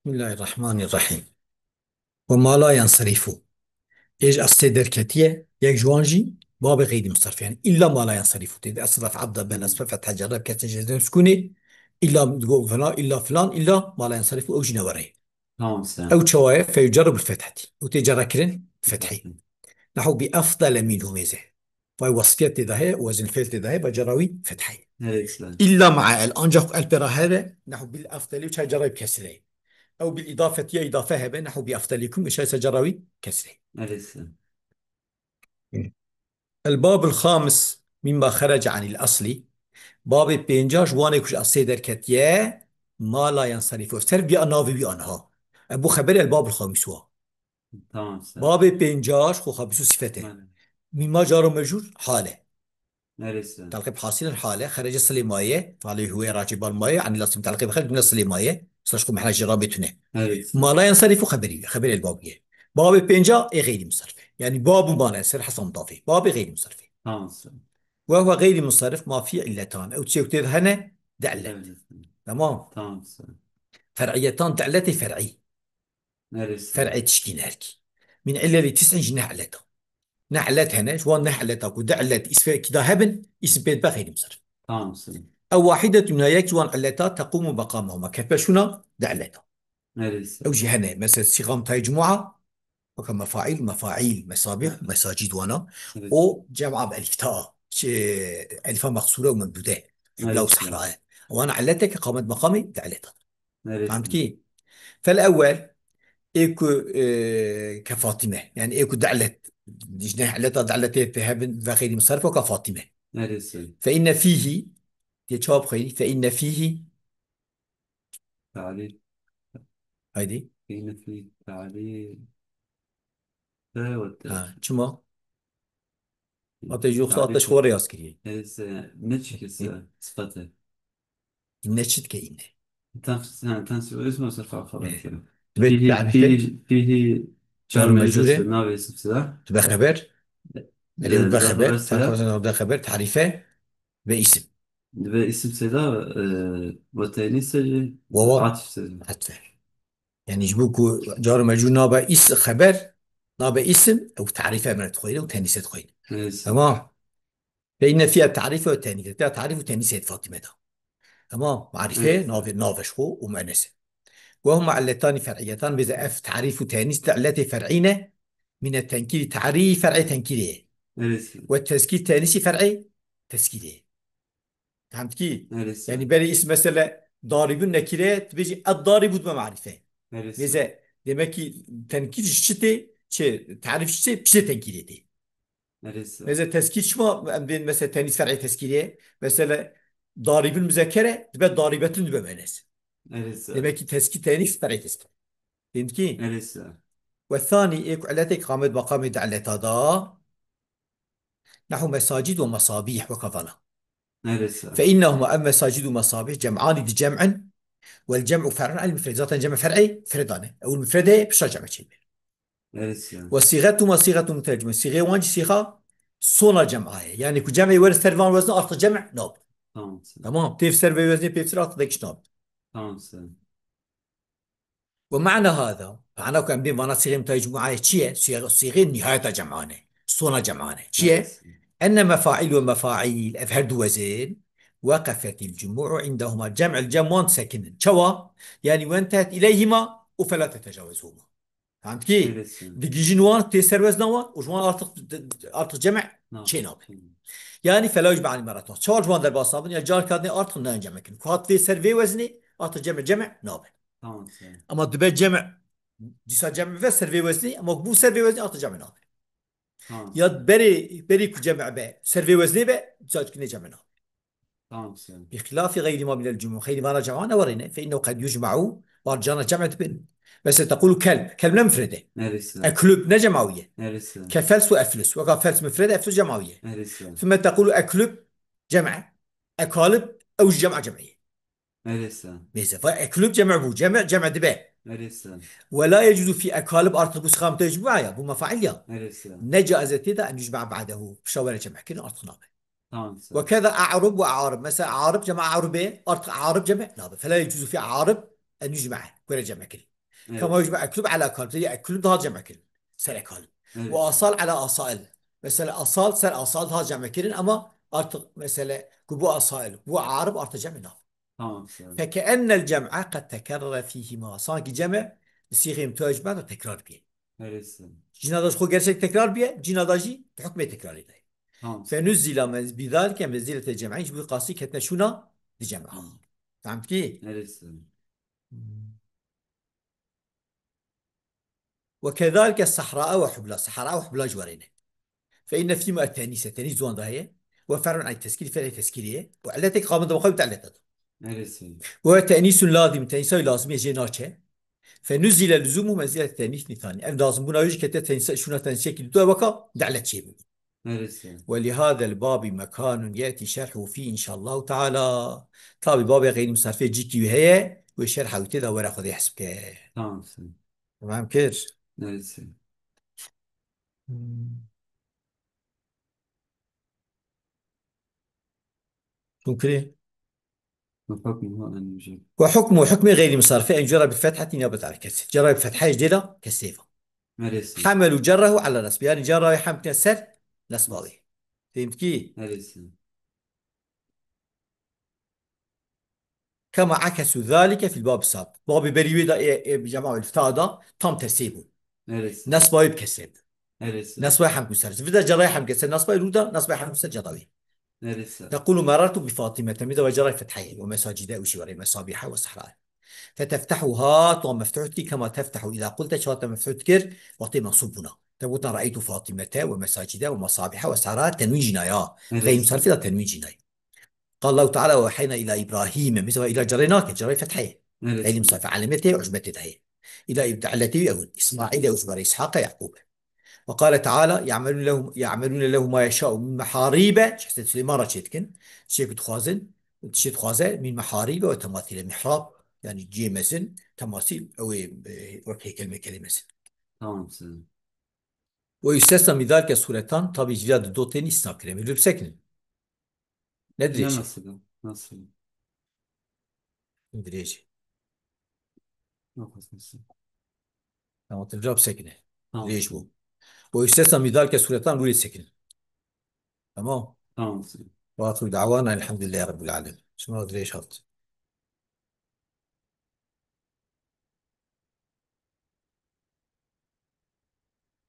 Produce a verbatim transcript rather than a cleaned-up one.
Bismillahirrahmanirrahim. Ve ma la yenserifu. Êj ez tê derketiye, yek ji wan jî babê xeyrî musarrif. Yani illa ma la yenserifu. Tê de esl ref abda ben esfe fethe cerre kesre jezem sukûnê. Illa go filan, illa filan, illa ma la yenserifu ew jî newerê. Tamam, sen. Ew çawa ye? Feyucerru bil fetheti. Ew tê cerre kirin fethî. Nehu bi efdale minhu mêze. Vay wasfiyet tê de heye, wezn fiil tê de heye, vay cerra wî fethî. Evet, sen. İlla ma'a el, ancak el pera here, nehu bil efdali, çay cerra bi kesre. Ew bil idafeti ya idafe hebe, nehu bi efdalikum, ve çay se cerra wî kesre. Evet, sen. El babul khamis mimma kharaca anil asli. Babê pênca ji wanê ku ji eslê derketiye, ma la yenserifu. Ser vî a navê wî anha. E, bu xeberê el babul khamis wa. Tamam, sen. Babê pênca ji xwe xabisu sifete. Mimma caro mecrur hale. Neresi? Telqîb hasilin hale, xerece silê maye, talê huwe racê bal maye, anil asli telqîb xerec min silê maye, saç xwe mehna jê rabê tune. Evet. Ma la yenserifu xeberî, xeberê el babî ye. Babê pênca ê xeyrî musarrif e. Yani babu ma la yenserifu hesab mudafê. Babê xeyrî musarrif e. Tamam, sen. Ve huve xeyrî musarrif ma fî illetan. Ew çi tê de hene, di illet. Evet. Tamam. Tamam, sen. Fer'iyetan di illetê fer'î. Neresi? Fer'ê tişkî nerkî. Min illeli tis'in ji neh illeta. Neh illet hene, ji wan neh illeta ku di illet îsfekî da hebin, îsim pê dibe xeyrî musarrif. Tamam, sen. Ew wahidetun ya yek ji wan illeta tequmu meqamahuma. Kefe şûna di illeta. Neresi? Ew jî hene. Mesela sîxa mutayê cumua, weke mefail, mefail, mesabih, mesacid wana. Evet. O cem'a bi elif ta. Şey, elifa meksure û memdude. Evet. Law sehraye. Wana illeteke qamet meqamê di illeta. Neresi? Fehmtkî? Fel ewwel, ê ku, e, ke Fatime. Yani ê ku di illet, ji neh illeta di illetê tê hebin ve xeyrî musarrif weka Fatime. Neresi? Fe inne fîhî, tê çawa bixwînî? Fe inne fîhî. Tarî. Haydi. Fe inne fî tarî. Te wete. Ha, çima? Ate ji yoksa ate şwar yaz kiriye. Ez, e, ne çikise sıfatı. Ne çitke ine. Tens-, ha, tensîb ism serfa falan. Evet. Dibe fîhî, tarîfe. Fîhî, fîhî car mecûre. Navê isim sida. Dibe xeber. E, dibe xeber. Dibe xeber, tarîfe ve isim. Dibe isim sida, e, ve tenîs sida. Wawa. Atf sida. Atfe. Yani ji bo ku car mecûr nabe is xeber, nabe isim, ew tarîfe emre dixweyne û tenîse dixweyne. Evet. Tamam. Fe inne fiha tarîfe ve tenîse. Te tarîf û tenîse Fatime da. Tamam. Marife, evet, navê, navê ji xwe û muennese. Ve huma illetanî fer'iyetan, bêze ev tarîf û tenîs de illetê fer'î ne. Mine tenkîrî tarîf fer'ê tenkîrê. Evet. Ve tezkîr tenîsî fer'ê tezkîrê. Fehmtkî? Neresi? Yani berê îsim mesela daribun nekire, tu bêjî ed daribun dibe marife. Neresi? Bêze, demek ki tenkîr ji çi tê, çi, tarîf ji çi, piştê tenkîrê tê. Neresi? Mesela tezkîr çima, em bên mesela tenîs fer'ê tezkîrê, mesela daribun muzekere, dibe daribetun dibe muennes. Neresi? Demek ki tezkîr tenîs fer'ê tezkîr. Fehmtkî? Neresi? Ve thani, ê ku illetê qamet maqamê di illeta da, nehu mesacid ve mesabih, weka vana. Neresi? Fe innehuma, ev mesacid û mesabih cem'anî di cem'in. Wel cem'u fer'un el mufred. Zaten cem'e fer'ê fredan e. Ew mufred e, pişta cem'e çêbe. Neresi? Ve sîxetuma sîxetu mutercime. Sîxê wan jî sîxa sona cem'a ye. Yani ku cem'ê were ser van wezne artık cem' nabin. Tamam, sen. Tamam. Têv ser vê weznê pêvtir artık dekiş nabin. Tamam, sen. Ve ma'na hada, ma'na ku em dê vana sîxê mutayê cum'ayê çi ye? Sîxe-, sîxê nihayeta cem'ane. Sona cem'ane. Çi ye? Evet. Enne mefail ve mefail, ev her du wezin, weqefetil cumu'u indahuma, cem'il cem wan sekinin. Çawa? Yani wentehet ileyhima û fela tetecawezhuma. Fehmtkî? Evet. Digihîjin wan, tê ser wezna wan, û ji wan artık, artık cem' çê nabe. Tamam. Yani fela yucbe anil merrata. Çawa ji wan derbas nabin? Ya car kadinê artık nayin cem' kirin. Ku hat vê ser vê weznê, artık cem', cem' nabe. Tamam, sen. Ama dibe cem', dîsa cem' ve ser vê weznê, ama bû ser vê weznê artık cem' nabe. Tamam. Ya berê, berê ku cem' be, ser vê weznê be, dîsa dikine cem' nabe. Tamam, sen. Bi xilafî xeyrî ma minel cum'u. Xeyrî vana cem'a ne warîne. Fe innehu qed yucma'u, wan cana cem' dibin. Mesela tequlu kelb. Kelb ne mufrede? Neresi? Eklub ne cem'a wî ye? Neresi? Ke fels ve eflus. Weka fels mufrede, eflus cem'a wî ye. Neresi? Thumme tequlu eklub cem'e. Ekalib ew jî cem'a cem'e ye. Neresi? Neyse, fa eklub cem'e bu. Cem'e, cem'e dibe. Neresi? Ve la yecuzu fi ekalib artık bu sixam tecmua ya. Bu mefail ya. Neresi? Ne caizeti de en yücma ba'dehu. Pişa were cem'e kirin artık nabe. Tamam, sen. Ve keza a'rub ve a'arib. Mesela a'arib cem'e a'rube. Artık a'arib cem'e nabe. Fela yecuzu fi a'arib en yücma. Were cem'e kirin. Evet. Kema yecma'u eklub ala kalib. Te yecma'u eklub daha cem kirin. Ser ekalib. Evet. Ve asal ala asail. Mesela asal ser asal daha cem kirin ama artık mesele ku bu asail, bu arib artık cem nabin. Tamam, sağ ol. Fekeenel cem'a qed tekerrere fîhîma. Sanki cem li sîxê mutewecma de tekrar bîye. Neresi? Cîna da ji xwe gerçek tekrar bîye, cîna da jî bi hukmê tekrarê de. Tamam. Fenuzzila mez-, bidalike menzilete cem'î, ji bo qasî ketine şûna di cem'a. Tamam. Fehm dikî? Neresi? Ve kezalike sahraa ve hubla. Sahraa ve hubla ji werê ne. Fe inne fîma tenîse. Tenîs di wan de heye. Ve fer'un an teskîrî, fer'ê teskîrî ye. Û illetek qamil de xwe bi te illete de. Neresi? Ve tenîsun lazim. Tenîsa lazimî jê naçe. Fe nuzile luzûmu menzile tenîs nîtanî. Ev lazimbûna wê jî kete tenîsa, şûna tenîsiyekî du weka di illet çêbû. Neresi? Ve li hadel babi mekanun yetî şerhu fî inşallahu teala. Tabî babê xeyrî misafê cîkî wî heye, wê şerha wî tê de were Xwedê hesb ke. Tamam, sen. Tamam kir. Neresi? Hmm. Şûn kirê? Ve hukmuhu en yücel. Ve hukmu, hukmê xeyrî misarfê en cera bi fetheti niyabet ala kesri. Cera bi fethayê jê de kesrê va. Neresi? Hamelu cerrehu ala nasbi. Yani cera wê hem kine ser nasba wê. Fehmtkî? Neresi? Kema akesu zalike fil bab sab. Babê berî wê de ê, ê cema wê feta da tam tersê bû. Neresi? Nasba wê bi kesrê bû. Neresi? Nasba hem ku ser. Vida cera hem keser nasba rû da, nasba hem ku ser cera wê. Neresi? Tekulu merartu bi Fatimete. Mida ve cera fethayê. Ve mesacide û şiwarê mesabiha ve sahra. Feteftehuha, tu meftuh dikî, kema teftehu îza qulte, çawa te meftuh dikir, wextê mensûb bûna. Te gotan, "Re'eytu Fatimete ve mesacide ve mesabiha ve sahra", tenwîn jî naya. Evet. Xeyrî misarfê de tenwîn jî nayê. Qal Allahu Teala, "Ve evheyna îla Îbrahîme." Mesela îla cerê nake, cerê fetheyê. Evet. Xeyrî misarfê, elamete, ucbetê de heye. Îla îb-, illetê wî ew in. Îsmaîl e, û ji ber Îshaq e, Yaqûb e. Ve qale Teala, "Ya'melûne lehu, ya'melûne lehu ma yeşâ'u min meharibe." Ji Hezretî Suleyman re çê dikin. Çê ku dixwazin, çê dixwaze, min meharibe ve temasîle. Mihrab, yani cihê mezin, temasîl, ew ê, e, wek heykel mekelê mezin. Tamam, sen. Ve yustesna min zalike suretan, tabî ji vîya di do tên îsna kirê. Mevlû bisekinin. Ne dirêj? Ne nasıl? Nasıl? Dirêj. Yok, nasıl? Tamam, te vira bisekine. Tamam. Dirêj bû. Ve yustesna min zalike suretan, rûyê sekinin. Tamam. Tamam. Ve ahiru da'wana elhamdülillahi rabbil alemin. Şima dirêj hat.